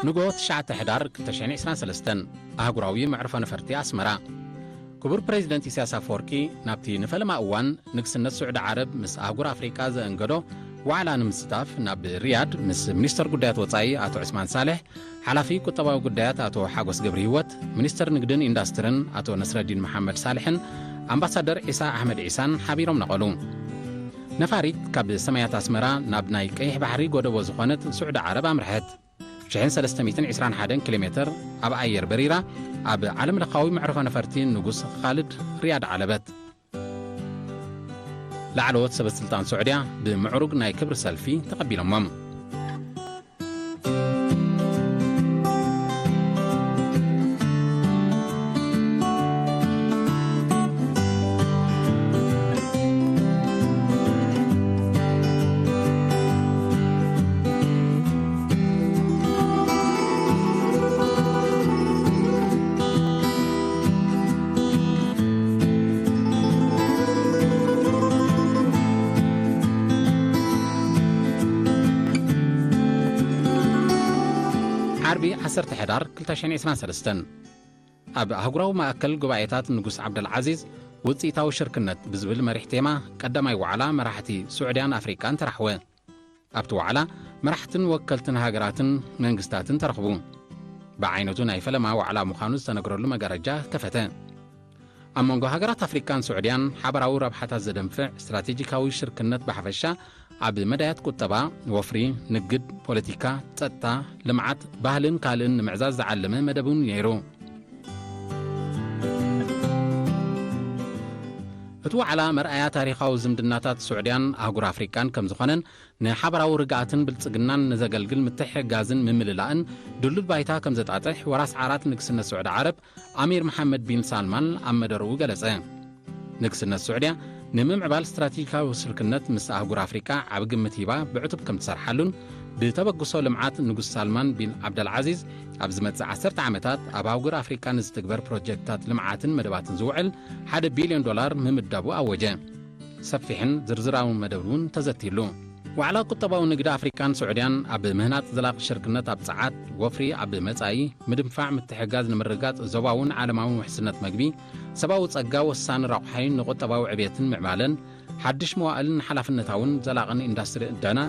ንግሆ ትሽዓተ ሕዳር ክልተ ሽሕን ዕስራን ሰለስተን፣ ኣህጉራዊ መዕርፎ ነፈርቲ ኣስመራ። ክቡር ፕሬዚደንት ኢሳያስ ኣፈወርቂ ናብቲ ንፈለማ እዋን ንግስነት ስዑዲ ዓረብ ምስ ኣህጉር ኣፍሪቃ ዘእንገዶ ዋዕላ ንምስታፍ ናብ ሪያድ ምስ ሚኒስተር ጉዳያት ወጻኢ ኣቶ ዑስማን ሳልሕ፣ ሓላፊ ቁጠባዊ ጉዳያት ኣቶ ሓጎስ ገብረ ህይወት፣ ሚኒስተር ንግድን ኢንዳስትርን ኣቶ ነስረዲን መሓመድ ሳልሕን ኣምባሳደር ዒሳ ኣሕመድ ዒሳን ሓቢሮም ነቐሉ። ነፋሪት ካብ ሰማያት ኣስመራ ናብ ናይ ቀይሕ ባሕሪ ጎደቦ ዝኾነት ስዑዲ ዓረብ ኣምርሐት። ሽሕን ሰለስተ ሚእትን ዕስራን ሓደን ኪሎ ሜተር ኣብ ኣየር በሪራ ኣብ ዓለም ለኻዊ መዕርፎ ነፈርቲ ንጉስ ኻልድ ሪያድ ዓለበት። ላዕለዎት ሰበ ስልጣን ስዑድያ ብምዕሩግ ናይ ክብሪ ሰልፊ ተቐቢሎሞም። ዓርቢ ዓሰርተ ሕዳር ክልተ ሽሕን ዕስራን ሰለስተን፣ ኣብ ኣህጉራዊ ማእከል ጉባኤታት ንጉስ ዓብደልዓዚዝ ውጽኢታዊ ሽርክነት ብዝብል መሪሕ ቴማ ቀዳማይ ዋዕላ መራሕቲ ስዑድያን ኣፍሪቃን ተራሕወ። ኣብቲ ዋዕላ መራሕትን ወከልትን ሃገራትን መንግስታትን ተረኽቡ። ብዓይነቱ ናይ ፈለማ ዋዕላ ምዃኑ ዝተነግረሉ መጋረጃ ከፈተ። ኣብ መንጎ ሃገራት ኣፍሪቃን ስዑድያን ሓበራዊ ረብሓታት ዘደንፍዕ ስትራቴጂካዊ ሽርክነት ብሓፈሻ፣ ኣብ መዳያት ቁጠባ፣ ወፍሪ፣ ንግድ፣ ፖለቲካ፣ ጸጥታ፣ ልምዓት፣ ባህልን ካልእን ንምዕዛዝ ዝዓለመ መደብ እውን ነይሩ። እቲ ዋዕላ መርኣያ ታሪኻዊ ዝምድናታት ስዑድያን ኣህጉር ኣፍሪቃን ከም ዝኾነን ንሓበራዊ ርግኣትን ብልጽግናን ንዘገልግል ምትሕግጋዝን ምምልላእን ድሉል ባይታ ከም ዘጣጥሕ ወራስ ዓራት ንግስነት ስዑዲ ዓረብ ኣሚር መሓመድ ቢን ሳልማን ኣብ መደርኡ ገለጸ። ንግስነት ስዑድያ ንምምዕባል ስትራቴጂካዊ ስርክነት ምስ ኣህጉር ኣፍሪቃ ዓቢ ግምት ሂባ ብዕቱብ ከም ትሰርሓሉን ብተበግሶ ልምዓት ንጉስ ሳልማን ቢን ዓብደልዓዚዝ ኣብ ዝመጽእ ዓሰርተ ዓመታት ኣብ ኣህጉር ኣፍሪቃ ንዝትግበር ፕሮጀክትታት ልምዓትን መደባትን ዝውዕል ሓደ ቢልዮን ዶላር ምምዳቡ ኣወጀ። ሰፊሕን ዝርዝራውን መደብ እውን ተዘትይሉ። ዋዕላ ቁጠባዊ ንግዲ ኣፍሪቃን ስዑድያን ኣብ ምህናጽ ዘላቂ ሽርክነት ኣብ ጸዓት፣ ወፍሪ ኣብ መጻኢ፣ ምድንፋዕ ምትሕግጋዝ ንምርግጋጽ ዞባውን ዓለማውን ውሕስነት መግቢ፣ ሰብኣዊ ጸጋ ወሳኒ ረቑሓይን ንቁጠባዊ ዕብየትን ምዕባለን፣ ሓድሽ መዋእልን ሓላፍነታውን ዘላቕን ኢንዳስትሪ ዕደና፣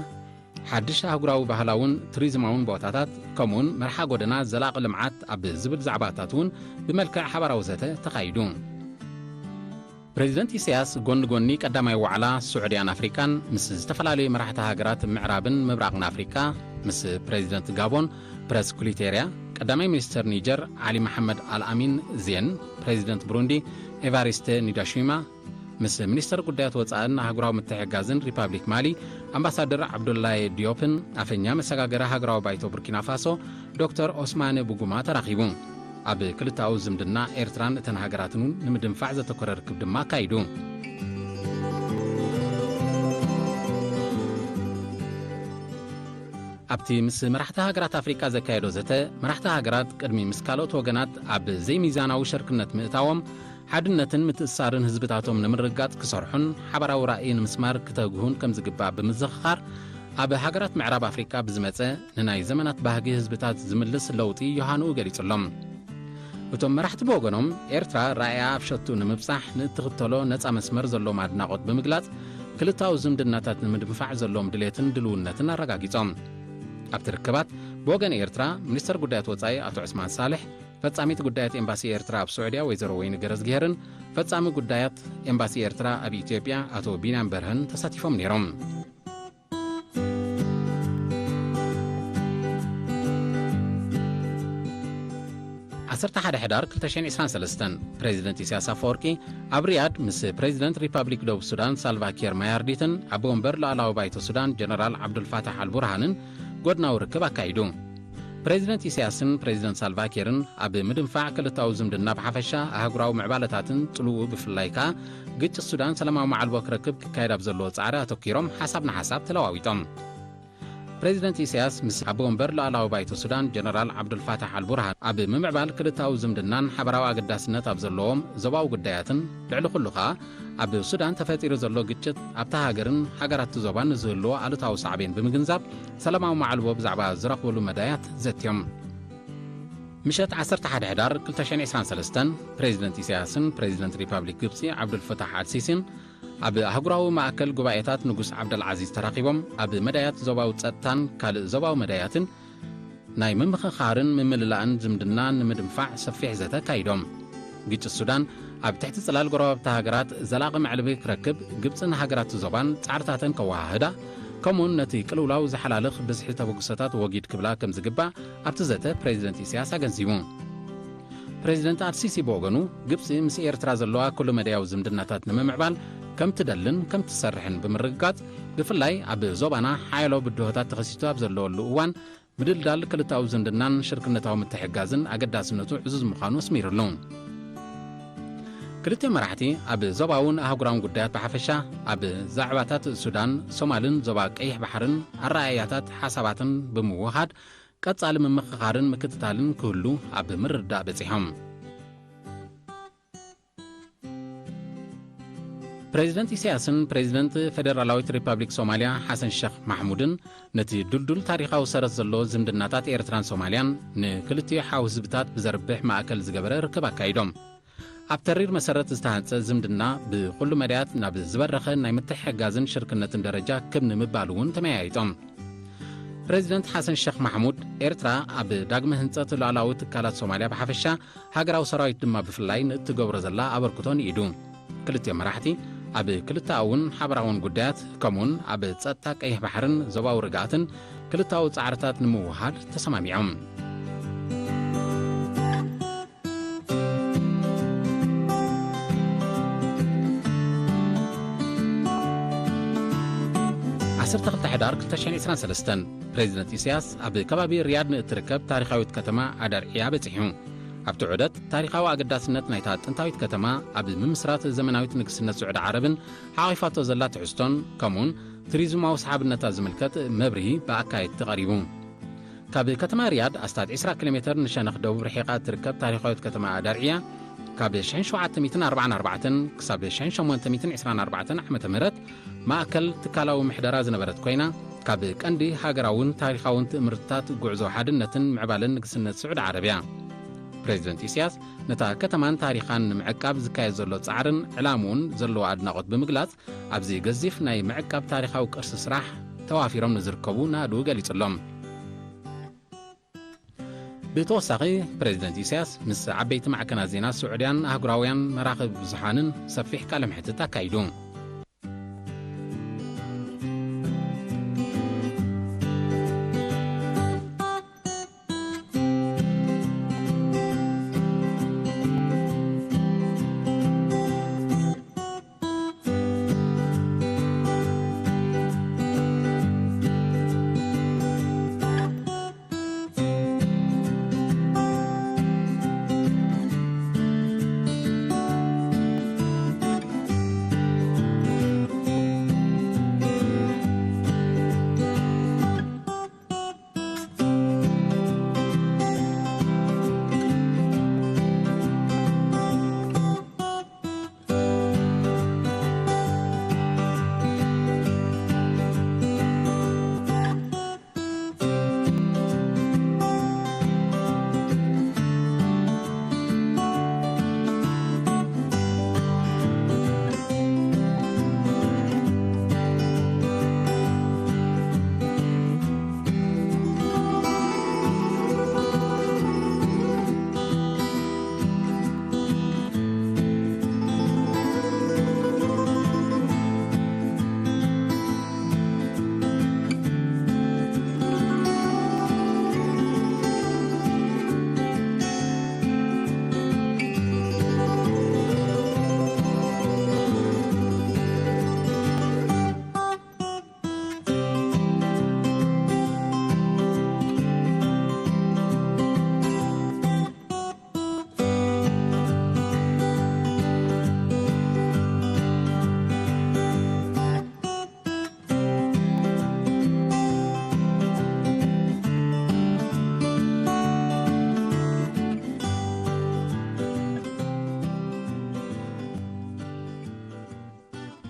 ሓድሽ ኣህጉራዊ ባህላውን ቱሪዝማውን ቦታታት፣ ከምኡውን መርሓ ጎደና ዘላቒ ልምዓት ኣብ ዝብል ዛዕባታት እውን ብመልክዕ ሓባራዊ ዘተ ተኻይዱ። ፕሬዚደንት ኢሳያስ ጎኒ ጎኒ ቀዳማይ ዋዕላ ስዑድያን ኣፍሪቃን ምስ ዝተፈላለዩ መራሕቲ ሃገራት ምዕራብን ምብራቕን ኣፍሪቃ፣ ምስ ፕሬዚደንት ጋቦን ፕረስ ኩሊቴርያ፣ ቀዳማይ ሚኒስተር ኒጀር ዓሊ መሓመድ ኣልኣሚን ዜን፣ ፕሬዚደንት ብሩንዲ ኤቫሪስተ ኒዳሽዊማ፣ ምስ ሚኒስተር ጉዳያት ወጻእን ኣህጉራዊ ምትሕግጋዝን ሪፓብሊክ ማሊ ኣምባሳደር ዓብዱላይ ዲዮፕን ኣፈኛ መሰጋገሪ ሃገራዊ ባይቶ ቡርኪና ፋሶ ዶክተር ኦስማነ ቡጉማ ተራኺቡ። ኣብ ክልተኣዊ ዝምድና ኤርትራን እተን ሃገራትን እውን ንምድንፋዕ ዘተኮረ ርክብ ድማ ኣካይዱ። ኣብቲ ምስ መራሕቲ ሃገራት ኣፍሪቃ ዘካየዶ ዘተ፣ መራሕቲ ሃገራት ቅድሚ ምስ ካልኦት ወገናት ኣብ ዘይሚዛናዊ ሸርክነት ምእታዎም፣ ሓድነትን ምትእስሳርን ህዝብታቶም ንምርግጋጽ ክሰርሑን ሓባራዊ ራእይ ንምስማር ክተግሁን ከም ዝግባእ ብምዝኽኻር፣ ኣብ ሃገራት ምዕራብ ኣፍሪቃ ብዝመጸ ንናይ ዘመናት ባህጊ ህዝብታት ዝምልስ ለውጢ ዮሃንኡ ገሊጹሎም። እቶም መራሕቲ ብወገኖም፣ ኤርትራ ራእያ ኣብ ሸቱ ንምብጻሕ ንእትኽተሎ ነጻ መስመር ዘለዎም ኣድናቖት ብምግላጽ፣ ክልተኣዊ ዝምድናታት ንምድንፋዕ ዘለዎም ድሌትን ድልውነትን ኣረጋጊጾም። ኣብቲ ርክባት፣ ብወገን ኤርትራ፣ ሚኒስተር ጉዳያት ወጻኢ ኣቶ ዑስማን ሳልሕ፣ ፈጻሚት ጉዳያት ኤምባሲ ኤርትራ ኣብ ስዑድያ ወይዘሮ ወይኒ ገረዝግሄርን ፈጻሚ ጉዳያት ኤምባሲ ኤርትራ ኣብ ኢትዮጵያ ኣቶ ቢንያም በርሀን ተሳቲፎም ነይሮም። ዓሰርተ ሓደ ሕዳር ክልተ ሽሕን ዕስራን ሰለስተን፣ ፕሬዚደንት ኢሳያስ ኣፈወርቂ ኣብ ሪያድ ምስ ፕሬዚደንት ሪፓብሊክ ደቡብ ሱዳን ሳልቫ ኪር ማያርዲትን ኣቦ ወንበር ሉዓላዊ ባይቶ ሱዳን ጀነራል ዓብዱልፋታሕ ኣልቡርሃንን ጎድናዊ ርክብ ኣካይዱ። ፕሬዚደንት ኢሳያስን ፕሬዚደንት ሳልቫ ኪርን ኣብ ምድንፋዕ ክልታዊ ዝምድና ብሓፈሻ፣ ኣህጉራዊ ምዕባለታትን ጽልውኡ ብፍላይ ከኣ ግጭት ሱዳን ሰላማዊ መዓልቦ ክረክብ ክካየድ ኣብ ዘለዎ ጻዕሪ ኣተኲሮም ሓሳብ ንሓሳብ ተለዋዊጦም። ፕሬዚደንት ኢሳያስ ምስ ኣቦ ወንበር ሉዓላዊ ባይቶ ሱዳን ጀነራል ዓብዱልፋታሕ ኣልቡርሃን ኣብ ምምዕባል ክልታዊ ዝምድናን ሓበራዊ ኣገዳስነት ኣብ ዘለዎም ዞባዊ ጉዳያትን ልዕሊ ኩሉ ከኣ ኣብ ሱዳን ተፈጢሩ ዘሎ ግጭት ኣብታ ሃገርን ሃገራት እቲ ዞባን ንዝህልዎ ኣሉታዊ ሳዕቤን ብምግንዛብ ሰላማዊ መዓልቦ ብዛዕባ ዝረኽብሉ መዳያት ዘትዮም። ምሸት ዓሰርተ ሓደ ሕዳር ክልተ ሽሕን ዕስራን ሰለስተን ፕሬዚደንት ኢሳያስን ፕሬዚደንት ሪፓብሊክ ግብፂ ዓብዱልፈታሕ ኣልሲሲን ኣብ ኣህጉራዊ ማእከል ጉባኤታት ንጉስ ዓብደልዓዚዝ ተራኺቦም ኣብ መዳያት ዞባዊ ጸጥታን ካልእ ዞባዊ መዳያትን ናይ ምምኽኻርን ምምልላእን ዝምድና ንምድንፋዕ ሰፊሕ ዘተ ኣካይዶም። ግጭት ሱዳን ኣብ ትሕቲ ጽላል ጎረባብቲ ሃገራት ዘላቒ መዕለቢ ክረክብ ግብጽን ሃገራት ዞባን ጻዕርታተን ከወሃህዳ፣ ከምኡውን ነቲ ቅልውላው ዝሓላልኽ ብዝሒ ተበግሶታት ወጊድ ክብላ ከም ዝግባእ ኣብቲ ዘተ ፕሬዚደንት ኢሳያስ ኣገንዚቡ። ፕሬዚደንት ኣልሲሲ ብወገኑ፣ ግብጺ ምስ ኤርትራ ዘለዋ ኩሉ መዳያዊ ዝምድናታት ንምምዕባል ከም ትደልን ከም ትሰርሕን ብምርግጋጽ፣ ብፍላይ ኣብ ዞባና ሓያሎ ብድሆታት ተኸሲቱ ኣብ ዘለወሉ እዋን፣ ምድልዳል ክልተኣዊ ዝምድናን ሽርክነታዊ ምትሕግጋዝን ኣገዳስነቱ ዕዙዝ ምዃኑ ኣስሚሩሉ። ክልቲኦም መራሕቲ ኣብ ዞባውን ኣህጉራውን ጉዳያት ብሓፈሻ፣ ኣብ ዛዕባታት ሱዳን፣ ሶማልን ዞባ ቀይሕ ባሕርን ኣረኣእያታት ሓሳባትን ብምውሃድ፣ ቀጻሊ ምምኽኻርን ምክትታልን ክህሉ ኣብ ምርድዳእ በጺሖም። ፕሬዚደንት ኢሳያስን ፕሬዚደንት ፌደራላዊት ሪፐብሊክ ሶማልያ ሓሰን ሸኽ ማሕሙድን ነቲ ድልዱል ታሪኻዊ ሰረት ዘለዎ ዝምድናታት ኤርትራን ሶማልያን ንክልቲኡ ሓው ህዝብታት ብዘርብሕ ማእከል ዝገበረ ርክብ ኣካይዶም። ኣብ ተሪር መሰረት ዝተሃንጸ ዝምድና ብኹሉ መዳያት ናብ ዝበረኸ ናይ ምትሕግጋዝን ሽርክነትን ደረጃ ክብ ንምባል እውን ተመያይጦም። ፕሬዚደንት ሓሰን ሸኽ ማሕሙድ፣ ኤርትራ ኣብ ዳግመ ህንጸት ሉዓላዊ ትካላት ሶማልያ ብሓፈሻ፣ ሃገራዊ ሰራዊት ድማ ብፍላይ ንእትገብሮ ዘላ ኣበርክቶ ንኢዱ። ክልቲኦም መራሕቲ ኣብ ክልተኣውን ሓበራውን ጉዳያት፣ ከምኡውን ኣብ ጸጥታ ቀይሕ ባሕርን ዞባዊ ርግኣትን ክልተኣዊ ጻዕርታት ንምውሃድ ተሰማሚዖም። ዓሰርተ ክልተ ሕዳር ክልተ ሽሕን ዕስራን ሰለስተን፣ ፕሬዚደንት ኢሳያስ ኣብ ከባቢ ሪያድ ንእትርከብ ታሪኻዊት ከተማ ኣዳርዕያ በጺሑ። ኣብቲ ዑደት፣ ታሪኻዊ ኣገዳስነት ናይታ ጥንታዊት ከተማ፣ ኣብ ምምስራት ዘመናዊት ንግስነት ስዑዲ ዓረብን ሓቒፋቶ ዘላ ትሕዝቶን፣ ከምኡውን ቱሪዝማዊ ሰሓብነታ ዝምልከት መብርሂ ብኣካየድቲ ቀሪቡ። ካብ ከተማ ሪያድ ኣስታት ዕስራ ኪሎ ሜተር ንሸነኽ ደቡብ ርሒቓ እትርከብ ታሪኻዊት ከተማ ኣዳርዕያ፣ ካብ ሽሕን ሸውዓተ ሚእትን ኣርባዓን ኣርባዕተን ክሳብ ሽሕን ሸሞንተ ሚእትን ዕስራን ኣርባዕተን ዓመተ ምህረት ማእከል ትካላዊ ምሕደራ ዝነበረት ኮይና፣ ካብ ቀንዲ ሃገራውን ታሪኻውን ትእምርትታት ጉዕዞ ሓድነትን ምዕባለን ንግስነት ስዑዲ ዓረብያ። ፕሬዚደንት ኢሳያስ ነታ ከተማን ታሪኻን ንምዕቃብ ዝካየድ ዘሎ ጻዕርን ዕላምኡን ዘለዎ ኣድናቖት ብምግላጽ፣ ኣብዚ ገዚፍ ናይ ምዕቃብ ታሪኻዊ ቅርሲ ስራሕ ተዋፊሮም ንዝርከቡ ናእድኡ ገሊጹሎም። ብተወሳኺ፣ ፕሬዚደንት ኢሳያስ ምስ ዓበይቲ ማዕከናት ዜና ስዑድያን ኣህጉራውያን መራኽብ ብዙሓንን ሰፊሕ ቃለ መሕትት ኣካይዱ።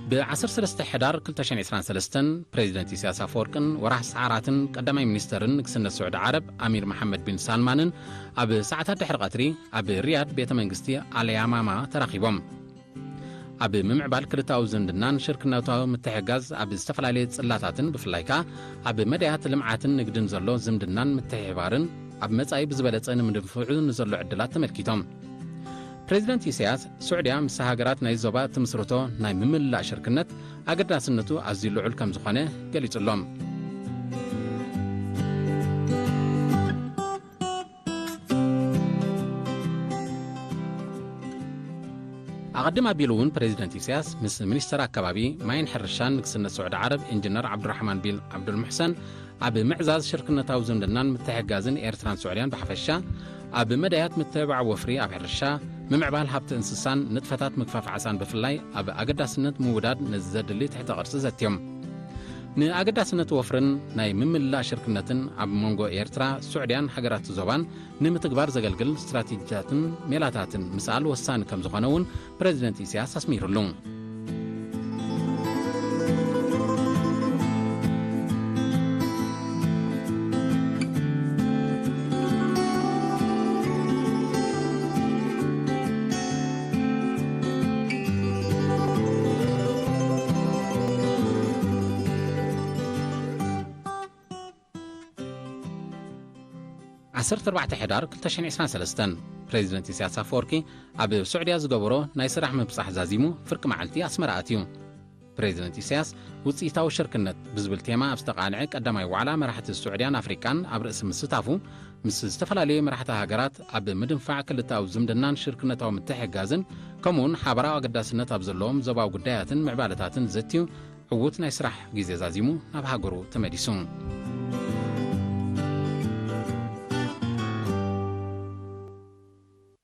ብ ዓሰርተ ሰለስተ ሕዳር ክልተ ሽሕን ዕስራን ሰለስተን ፕሬዚደንት ኢሳያስ ኣፈወርቅን ወራህ ሰዓራትን ቀዳማይ ሚኒስተርን ንግስነት ስዑዲ ዓረብ ኣሚር መሓመድ ቢን ሳልማንን ኣብ ሰዓታት ድሕሪ ቀትሪ ኣብ ሪያድ ቤተ መንግስቲ ኣልያማማ ተራኺቦም። ኣብ ምምዕባል ክልታዊ ዝምድናን ሽርክነታዊ ምትሕጋዝ ኣብ ዝተፈላለየ ጽላታትን ብፍላይ ከኣ ኣብ መዳያት ልምዓትን ንግድን ዘሎ ዝምድናን ምትሕብባርን ኣብ መጻኢ ብዝበለጸ ንምድንፍዑ ንዘሎ ዕድላት ተመልኪቶም። ፕሬዚደንት ኢሳያስ፣ ስዑድያ ምስ ሃገራት ናይ ዞባ እትምስርቶ ናይ ምምልላእ ሽርክነት ኣገዳስነቱ ኣዝዩ ልዑል ከም ዝኾነ ገሊጹሎም። ኣቐድም ኣቢሉ እውን ፕሬዚደንት ኢሳያስ ምስ ሚኒስተር ኣካባቢ ማይን ሕርሻን ንግስነት ስዑዲ ዓረብ ኢንጂነር ዓብዱራሕማን ቢን ዓብዱልሙሕሰን ኣብ ምዕዛዝ ሽርክነታዊ ዝምድናን ምትሕግጋዝን ኤርትራን ስዑድያን ብሓፈሻ፣ ኣብ መዳያት ምትብባዕ ወፍሪ ኣብ ሕርሻ፣ ምምዕባል ሃብቲ እንስሳን ንጥፈታት ምግፋፍ ዓሳን ብፍላይ ኣብ ኣገዳስነት ምውዳድ ነዚ ዘድሊ ትሕተ ቅርጺ ዘትዮም። ንኣገዳስነት ወፍርን ናይ ምምልላእ ሽርክነትን ኣብ መንጎ ኤርትራ፣ ስዑድያን ሃገራት ዞባን ንምትግባር ዘገልግል ስትራቴጂታትን ሜላታትን ምስኣል ወሳኒ ከም ዝኾነ እውን ፕሬዚደንት ኢሳያስ ኣስሚሩሉ። ዓሰርተ ኣርባዕተ ሕዳር ክልተ ሽሕን ዕስራን ሰለስተን፣ ፕሬዚደንት ኢሳያስ ኣፈወርቂ ኣብ ስዑድያ ዝገበሮ ናይ ስራሕ ምብጻሕ ዛዚሙ ፍርቂ መዓልቲ ኣስመራ ኣትዩ። ፕሬዚደንት ኢሳያስ ውጽኢታዊ ሽርክነት ብዝብል ቴማ ኣብ ዝተቓልዐ ቀዳማይ ዋዕላ መራሕቲ ስዑድያን ኣፍሪቃን ኣብ ርእሲ ምስታፉ፣ ምስ ዝተፈላለዩ መራሕቲ ሃገራት ኣብ ምድንፋዕ ክልተኣዊ ዝምድናን ሽርክነታዊ ምትሕግጋዝን፣ ከምኡውን ሓበራዊ ኣገዳስነት ኣብ ዘለዎም ዞባዊ ጉዳያትን ምዕባለታትን ዘትዩ ዕዉት ናይ ስራሕ ግዜ ዛዚሙ ናብ ሃገሩ ተመሊሱ።